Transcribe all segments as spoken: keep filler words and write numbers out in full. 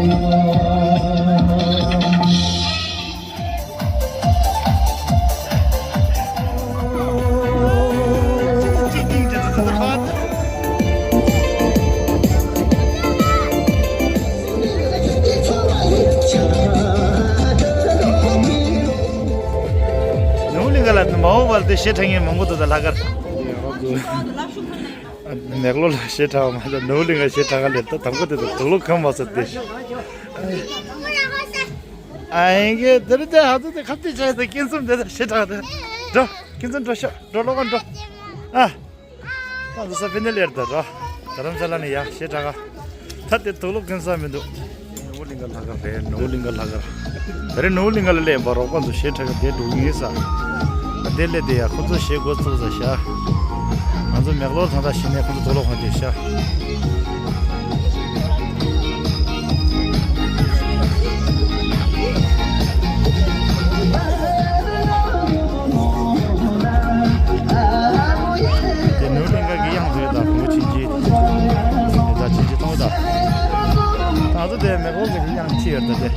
ནོར་བུ་གླིང་ག་ལ་མ་འོངས་པར་དེ་གཞས་འཁྲབ་མཁན་མང་པོ་འདུག་ད་ལྷག་དཀར། མེག་ལོར་ལ་གཞས་འཁྲབ་པ་མ་ཟད་ནོར་བུ་གླིང་ག་གཞས་འཁྲབ་ག་སླེབས། ད་དང་པོ་དེ་དང་དུག་ལོག་ཁང་མ་ཟེར་ཏེ། ཨ་ཡིན་གྱི་དེ་རེད་དེ། ཧ་ཙི་དེ་ཁ་གཏད་བྱས་ཏེ་སྐྱིད་འཛོམས་དེ་དང་གཞས་འཁྲབ་དེ། འགྲོ་སྐྱིད་འཛོམས་འགྲོ་ཤོག་འགྲོ་ལོག་ག་འགྲོ། ཨ། ད་འདི་ས་ཕི་ནི་ལེར་ད་ར། རྡ་རམ་ས་ལ་ནས་ཡ་གཞས་འཁྲབ་ག་ད་དེ་དུག་ལོག་ཁང་ས་མི་འདུག་ནོར་བུ་གླིང་ག་ལྷག་དཀར་རེད། ནོར་བུ་གླིང་ག་ལྷག་དཀར། ད་རེས་ནོར་བུ་གླིང་ག་ལ་སླེབས་པ་རོགས་པ་ཚོ་གཞས་འཁྲབ་ག་དེ་འགྲོ་གི་ཡིན་ས། ད་དེ་སླེབས་དེ་ཡ་ཁོ་ཚོ་གཞས་འགོ་བཙུགས་ས་ཤག་ང་ཚོ་མེག་ལོར་ད་ལྟ་གཞི་ནས་ཁོ་ཚོ་དུག་ལོག་ཁང་དེ་ཤག་དེ་ནོར་བུ་གླིང་ག་གི་གཡང་ཟིག་ད་ཁོང་ཆིན་ཅི་ད་ཆིན་ཅི་གཏོང་ད། ད་ཚོ་དེ་མེག་ལོར་གི་གཡང་ཆི་ཡོད་ད་དེ།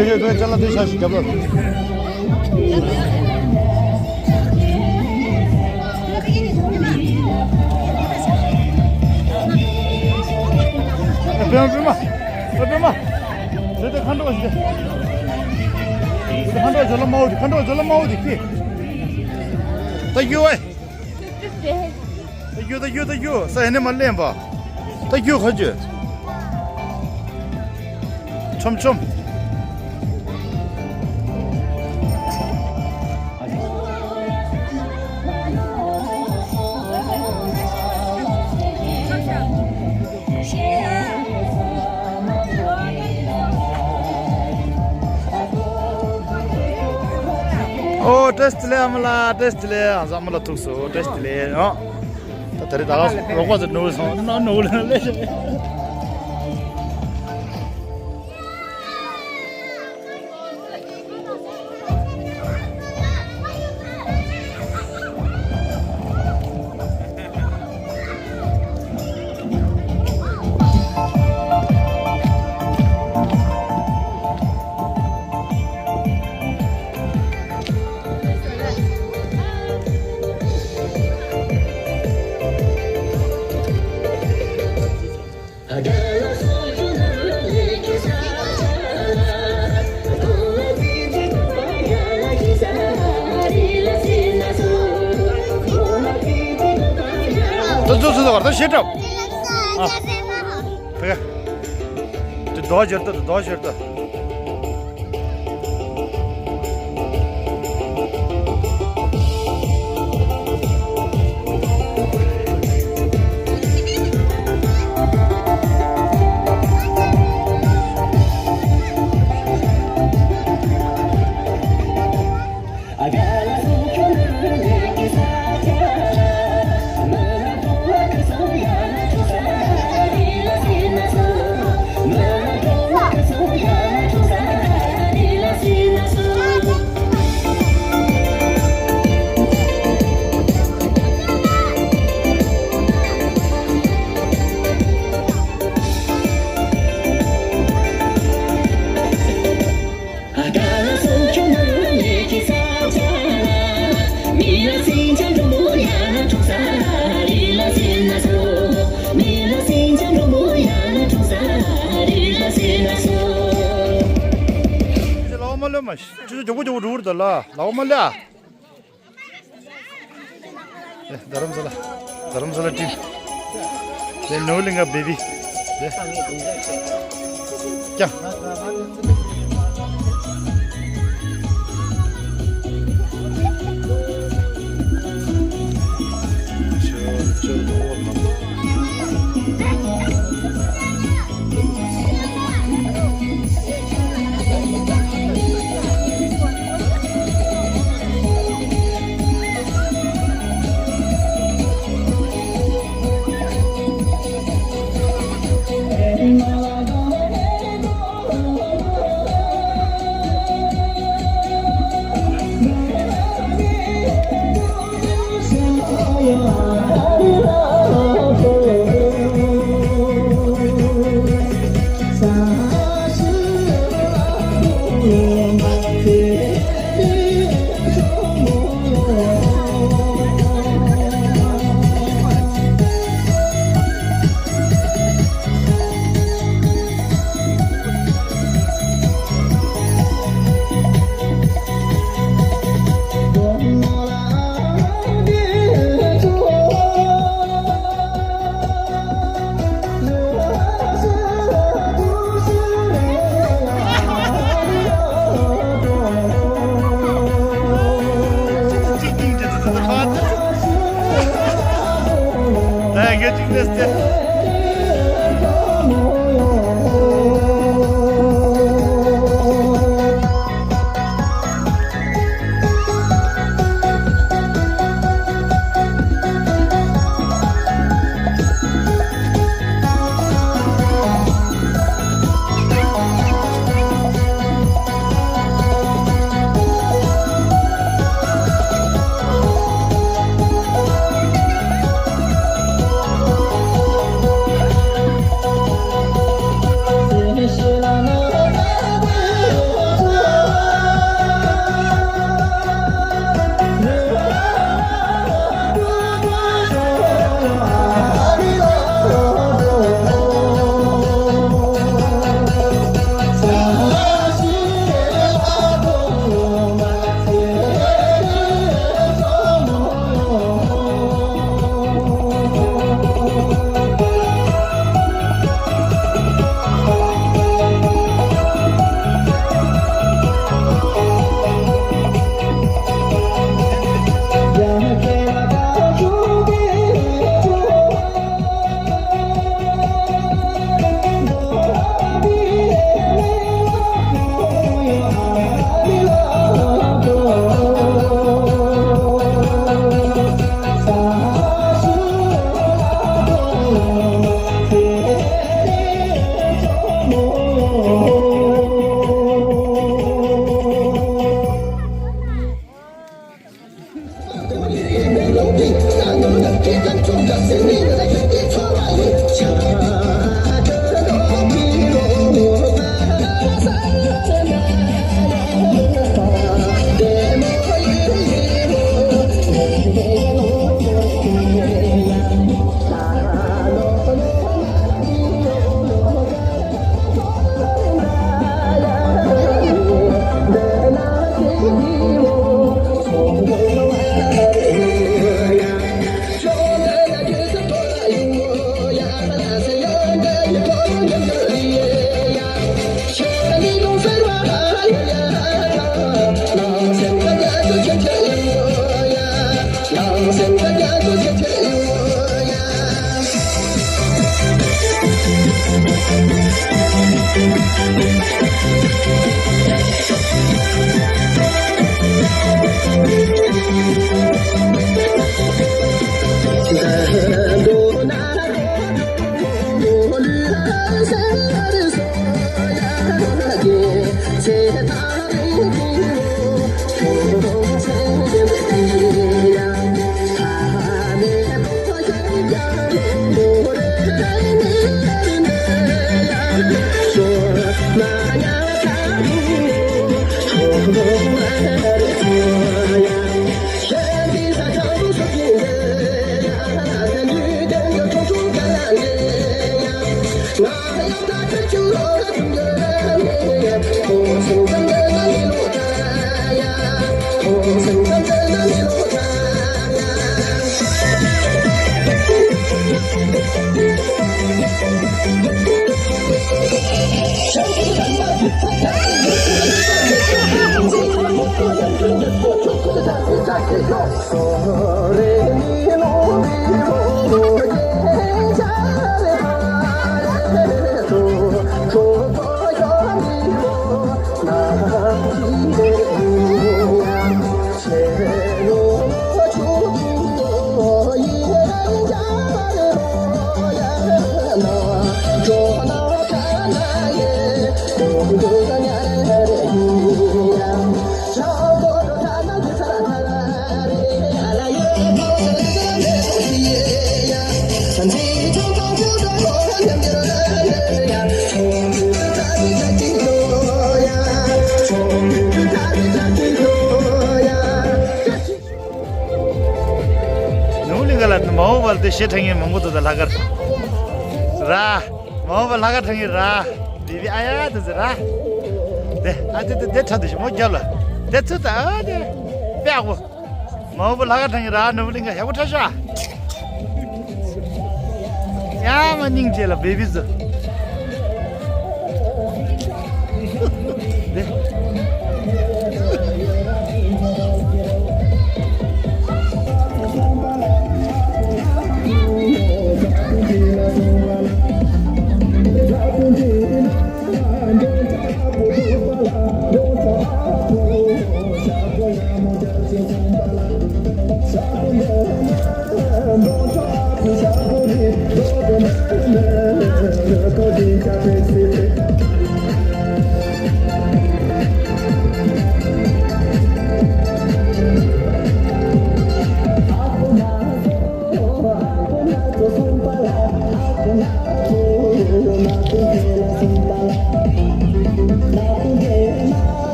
དེ་ནས་ཁོའི་ཅ་ལག་དེ་ཤ་ཞིག་རྒྱབ་ལ། ཨ་པད་མ། པད་མ། དེ་དེ་ཁ་འགྲོ་ཞིག་དེ་ཁ་འགྲོ་ཇོ་ལ་མའོ་དེ་ཁ་འགྲོ་ཇོ་ལ་མའོ་དེ་ཁྱི། ད་ཡོ་ཨེ། ད་ཡོ་ད་ཡོ་ད་ཡོ་ས་ཡ་ནས་མ་ལེན་པ། ད་ཡོ་ཁ་ཇོ། ཆོམ་ཆོམ། ཨོ་བཀྲ་ཤིས་བདེ་ལེགས་ཨ་མ་ལགས། བཀྲ་ཤིས་བདེ་ལེགས། ཨ་ཨ་མ་ལགས་ཐུགས་སུ་བཀྲ་ཤིས་བདེ་ལེགས་ཨ། ད་ད་རེས་ད་ག་རོགས་པ་ཚོ་ནུ་སོང་ན་ནུ་ལ་ལས། ད་ཚོ་ཚོ་ད་བར་ད་ཤེས་གྲབས། ཨ། ཕ་ག་དེ་རྡོ་སྦྱར་ད། དེ་རྡོ་སྦྱར་ད། ལའོ་མ་ལོ་མ་ཤི། ཅི་ཅོག་པོ་ཅོག་པོ་འགྲོ་གི་རེད་ད་ལ། ལའོ་མ་ལ། धर्मशाला, धर्मशाला team। ले नौ लिंगा baby। ले। क्या? ནོར་བུ་གླིང་ག་ལ་མ་འོངས་པར་དེ་གཞས་འཁྲབ་མཁན་མང་པོ་འདུག་ད་ལྷག་དཀར་ར། མ་འོངས་པར་ལྷག་དཀར་འཁྲབ་མཁན་ར། བི་བི་ཨ་ཡ་དེ་ཚོ་ར། དེ་ཨ་དེ་དེ་དེ་འཁྲབ་དུ་ཞིག་མོ་རྒྱབ་ལ། དེ་ཚོ་ད་ཨ་དེ་དཔེ་ཡག་པོ། མ་འོངས་པར་ལྷག་དཀར་འཁྲབ་མཁན་ར། ནོར་བུ་གླིང་ག་ཡག་པོ་འཁྲབ་ཤག་ཡ་མ་སྙིང་རྗེ་ལ་བི་བི་ཚོ།